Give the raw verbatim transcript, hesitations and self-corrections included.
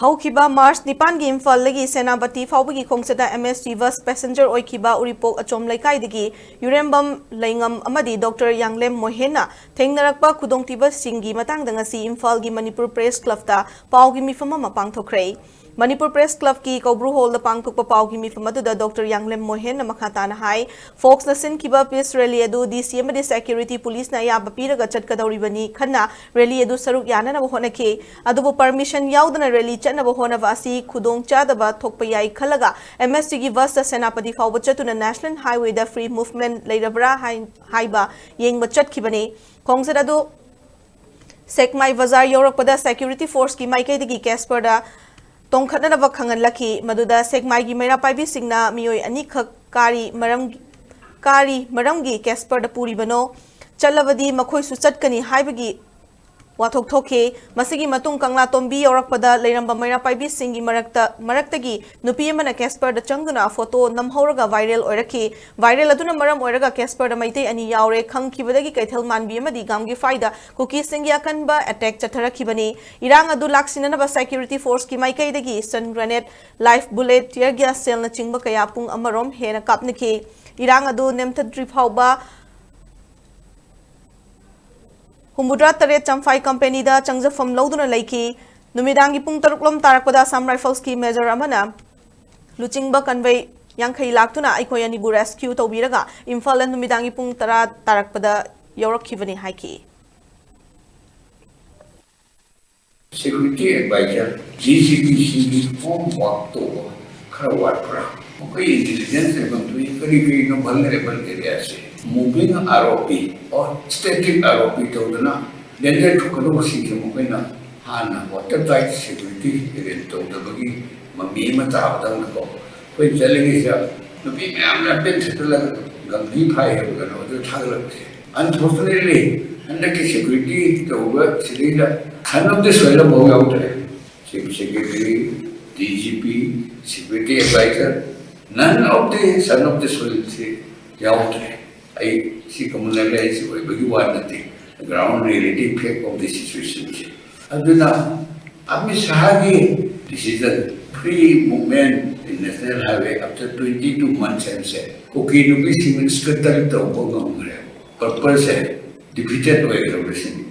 ꯍꯧꯈꯤꯕ ꯃꯥꯔꯆ ꯅꯤꯄꯥꯟꯒꯤ ꯏꯝꯐꯥꯜꯗꯒꯤ ꯁꯦꯅꯥꯄꯇꯤ ꯐꯥꯎꯕꯒꯤ ꯈꯣꯡꯆꯠꯇ ꯑꯦꯝ ꯑꯦꯁ ꯇꯤ ꯕꯁ ꯄꯦꯁꯦꯟꯖꯔ ꯑꯣꯏꯈꯤꯕ ꯎꯔꯤꯄꯣꯛ ꯑꯆꯣꯝ ꯂꯩꯀꯥꯏꯗꯒꯤ ꯌꯨꯔꯦꯝꯕꯝ ꯂꯩꯉꯝ ꯑꯃꯗꯤ ꯗꯣꯛꯇꯔ ꯌꯥꯡꯂꯦꯝ ꯃꯣꯍꯦꯟꯅ ꯊꯦꯡꯅꯔꯛꯄ ꯈꯨꯗꯣꯡꯊꯤꯕꯁꯤꯡꯒꯤ ꯃꯇꯥꯡꯗ ꯉꯁꯤ ꯏꯝꯐꯥꯜꯒꯤ ꯃꯅꯤꯄꯨꯔ ꯄ꯭ꯔꯦꯁ ꯀ꯭ꯂꯕꯇ ꯄꯥꯎꯒꯤ ꯃꯤꯐꯝ ꯑꯃ ꯄꯥꯡꯊꯣꯛꯈ꯭ꯔꯦ꯫ ꯃꯅꯤꯄꯨꯔ ꯄ꯭ꯔꯦꯁ ꯀ꯭ꯂꯕꯀꯤ ꯀꯧꯕ꯭ꯔꯨ ꯍꯣꯜꯗ ꯄꯥꯡꯊꯣꯛꯄ ꯄꯥꯎꯒꯤ ꯃꯤꯐꯝ ꯑꯗꯨꯗ ꯗꯣꯛꯇꯔ ꯌꯥꯡꯂꯦꯝ ꯃꯣꯍꯦꯟꯅ ꯃꯈꯥ ꯇꯥꯅ ꯍꯥꯏ, ꯐꯣꯛꯁꯅ ꯁꯤꯟꯈꯤꯕ ꯄꯤꯁ ꯔꯦꯂꯤ ꯑꯗꯨ ꯗꯤ ꯁꯤ ꯑꯃꯗꯤ ꯁꯦꯀ꯭ꯌꯨꯔꯤꯇꯤ ꯄꯨꯂꯤꯁꯅ ꯑꯌꯥꯕ ꯄꯤꯔꯒ ꯆꯠꯀꯗꯧꯔꯤꯕꯅꯤ꯫ ꯈꯟꯅ ꯔꯦꯂꯤ ꯑꯗꯨ ꯁꯔꯨꯛ ꯌꯥꯅꯅꯕ ꯍꯣꯠꯅꯈꯤ꯫ ꯑꯗꯨꯕꯨ ꯄꯔꯃꯤꯁꯟ ꯌꯥꯎꯗꯅ ꯔꯦꯂꯤ ꯆꯠꯅꯕ ꯍꯣꯠꯅꯕ ꯑꯁꯤ ꯈꯨꯗꯣꯡ ꯆꯥꯗꯕ ꯊꯣꯛꯄ ꯌꯥꯏ ꯈꯜꯂꯒ ꯑꯦꯝ ꯑꯦꯁ ꯇꯤꯒꯤ ꯕꯁꯇ ꯁꯦꯅꯥꯄꯇꯤ ꯐꯥꯎꯕ ꯆꯠꯇꯨꯅ ꯅꯦꯁꯅꯦꯜ ꯍꯥꯏꯋꯦꯗ ꯐ꯭ꯔꯤ ꯃꯨꯚꯃꯦꯟ ꯂꯩꯔꯕ꯭ꯔꯥ ꯍꯥꯏ-, ꯍꯥꯏꯕ ꯌꯦꯡꯕ ꯆꯠꯈꯤꯕꯅꯤ꯫ ꯈꯣꯡꯆꯠ ꯑꯗꯨ ꯁꯦꯛꯃꯥꯏ ꯕꯖꯥꯔ ꯌꯧꯔꯛꯄꯗ ꯁꯦꯀ꯭ꯌꯨꯔꯤꯇꯤ ꯐꯣꯔꯁꯀꯤ ꯃꯥꯏꯀꯩꯗꯒꯤ ꯀꯦꯁꯄꯔꯗ ꯇꯣꯡꯈꯠꯅꯅꯕ ꯈꯪꯍꯜꯂꯛꯈꯤ꯫ ꯃꯗꯨꯗ ꯁꯦꯛꯃꯥꯏꯒꯤ ꯃꯩꯔꯥ ꯄꯥꯏꯕꯤꯁꯤꯡꯅ ꯃꯤꯑꯣꯏ ꯑꯅꯤꯈꯛ ꯀꯥꯔꯤ ꯃꯔꯝ, ꯀꯥꯔꯤ ꯃꯔꯝꯒꯤ ꯀꯦꯁꯄꯔꯗ ꯄꯨꯔꯤꯕꯅꯣ, ꯆꯠꯂꯕꯗꯤ ꯃꯈꯣꯏꯁꯨ ꯆꯠꯀꯅꯤ ꯍꯥꯏꯕꯒꯤ ꯋꯥꯊꯣꯛ ꯊꯣꯛꯈꯤ꯫ ꯃꯁꯤꯒꯤ ꯃꯇꯨꯡ ꯀꯪꯂꯥꯇꯣꯝꯕꯤ ꯌꯧꯔꯛꯄꯗ ꯂꯩꯔꯝꯕ ꯃꯩꯔꯥ ꯄꯥꯏꯕꯤꯁꯤꯡꯒꯤ ꯃꯔꯛꯇ, ꯃꯔꯛꯇꯒꯤ ꯅꯨꯄꯤ ꯑꯃꯅ ꯀꯦꯁꯄꯔꯗ ꯆꯪꯗꯨꯅ ꯐꯣꯇꯣ ꯅꯝꯍꯧꯔꯒ ꯚꯥꯏꯔꯦꯜ ꯑꯣꯏꯔꯛꯈꯤ꯫ ꯚꯥꯏꯔꯦꯜ ꯑꯗꯨꯅ ꯃꯔꯝ ꯑꯣꯏꯔꯒ ꯀꯦꯁꯄꯔꯗ ꯃꯩꯇꯩ ꯑꯅꯤ ꯌꯥꯎꯔꯦ ꯈꯪꯈꯤꯕꯗꯒꯤ ꯀꯩꯊꯦꯜ ꯃꯥꯟꯕꯤ ꯑꯃꯗꯤ ꯒꯥꯝꯒꯤꯐꯥꯏꯗ ꯀꯨꯀꯤꯁꯤꯡꯒꯤ ꯑꯀꯟꯕ ꯑꯦꯇꯦꯛ ꯆꯠꯊꯔꯛꯈꯤꯕꯅꯤ꯫ ꯏꯔꯥꯡ ꯑꯗꯨ ꯂꯥꯛꯁꯤꯟꯅꯅꯕ ꯁꯦꯀ꯭ꯌꯨꯔꯤꯇꯤ ꯐꯣꯔꯁꯀꯤ ꯃꯥꯏꯀꯩꯗꯒꯤ stun grenade, live bullet, tear gas ꯁꯦꯜꯅꯆꯤꯡꯕ ꯀꯌꯥ ꯄꯨꯡ ꯑꯃꯔꯣꯝ ꯍꯦꯟꯅ ꯀꯥꯞꯅꯈꯤ꯫ ꯏꯔꯥꯡ ꯑꯗꯨ ꯅꯦꯝꯊꯗ꯭ꯔꯤ ꯐꯥꯎꯕ ꯍꯨꯝꯐꯨꯇꯔꯥ ꯇꯔꯦꯠ ꯆꯝꯐꯥꯏ ꯀꯝꯄꯦꯅꯤꯗ ꯆꯪꯖꯐꯝ ꯂꯧꯗꯨꯅ ꯂꯩꯈꯤ꯫ ꯅꯨꯃꯤꯗꯥꯡꯒꯤ ꯄꯨꯡ ꯇꯔꯨꯛ ꯂꯣꯝ ꯇꯥꯔꯛꯄꯗ ꯑꯁꯥꯝ ꯔꯥꯏꯐꯜꯁꯀꯤ ꯃꯦꯖꯔ ꯑꯃꯅ ꯂꯨꯆꯤꯡꯕ ꯀꯟꯚꯣꯏ ꯌꯥꯡꯈꯩ ꯂꯥꯛꯇꯨꯅ ꯑꯩꯈꯣꯏ ꯑꯅꯤꯕꯨ ꯔꯦꯁꯀ꯭ꯌꯨ ꯇꯧꯕꯤꯔꯒ ꯏꯝꯐꯥꯜꯗ ꯅꯨꯃꯤꯗꯥꯡꯒꯤ ꯄꯨꯡ ꯇꯔꯥ ꯇꯥꯔꯛꯄꯗ ꯌꯧꯔꯛꯈꯤꯕꯅꯤ ꯍꯥꯏꯈꯤ꯫ Security adviser, D G ꯄꯤꯁꯤꯡꯒꯤ home work ꯇꯧꯕ ꯈꯔ ꯋꯥꯠꯄ꯭ꯔꯥ? ꯃꯈꯣꯏ ꯏꯟꯇꯦꯂꯤꯖꯦꯟꯁ ꯂꯩꯐꯝ ꯊꯣꯛꯏ, ꯀꯔꯤ ꯀꯔꯤꯅꯣ ꯚꯜꯅꯔꯦꯕꯜ ꯑꯦꯔꯤꯌꯥꯁꯦ꯫ ꯃꯨꯚꯤꯡ ꯑꯥꯔ ꯑꯣ ꯄꯤ ꯑꯣꯔ ꯁ꯭ꯇꯦꯇꯤꯛ ꯑꯥꯔ ꯑꯣ ꯄꯤ ꯇꯧꯗꯅ ꯗꯦꯟꯖꯔ ꯊꯣꯛꯀꯗꯧꯕꯁꯤꯡꯁꯦ ꯃꯈꯣꯏꯅ ꯍꯥꯟꯅ ꯋꯥꯇꯔ ꯇꯥꯏꯠ ꯁꯦꯀ꯭ꯌꯨꯔꯤꯇꯤ ꯑꯦꯔꯦꯟꯖ ꯇꯧꯗꯕꯒꯤ ꯃꯃꯤ ꯑꯃ ꯇꯥꯕꯗꯧꯅꯀꯣ꯫ ꯑꯩꯈꯣꯏ ꯆꯠꯂꯤꯉꯩꯁꯤꯗ ꯅꯨꯄꯤ ꯃꯌꯥꯝꯅ ꯄꯦꯟ ꯁꯦꯠꯇꯂꯒ ꯒꯝꯚꯤ ꯐꯥꯏ ꯍꯥꯏꯕ ꯀꯩꯅꯣ ꯑꯗꯨ ꯊꯥꯒꯠꯂꯛꯄꯁꯦ꯫ Unfortunately, ꯍꯟꯗꯛꯀꯤ ꯁꯦꯀ꯭ꯌꯨꯔꯤꯇꯤ ꯇꯧꯕ ꯁꯤꯗꯩꯗ ꯁꯟ ꯑꯣꯐ ꯗ ꯁꯣꯏꯜ ꯑꯃꯐꯥꯎ ꯌꯥꯎꯗ꯭ꯔꯦ꯫ Chief secretary, D G P, security adviser, none of the son of the soilꯁꯦ ꯌꯥꯎꯗ꯭ꯔꯦ꯫ ꯑꯩ ꯁꯤ ꯀꯃꯟ ꯑꯦꯂꯥꯏꯟꯁ ꯑꯣꯏꯕꯒꯤ ꯋꯥ ꯅꯠꯇꯦ, ground reality fact of the ꯁꯤꯆꯨꯋꯦꯁꯟꯁꯦ꯫ ꯑꯗꯨꯅ ꯑꯃꯤꯠ ꯁꯍꯥꯒꯤ Decision, free movement in national highway after twenty two months ꯍꯥꯏꯕꯁꯦ ꯀꯨꯀꯤ ꯅꯨꯄꯤꯁꯤꯡꯅ ꯏꯁꯀꯦꯇꯔ ꯇꯧꯕ ꯉꯝꯈ꯭ꯔꯦ꯫ ꯄꯔꯄꯁꯁꯦ ꯗꯤꯐꯤꯇꯦꯠ ꯑꯣꯏꯈ꯭ꯔꯕꯁꯤꯅꯤ꯫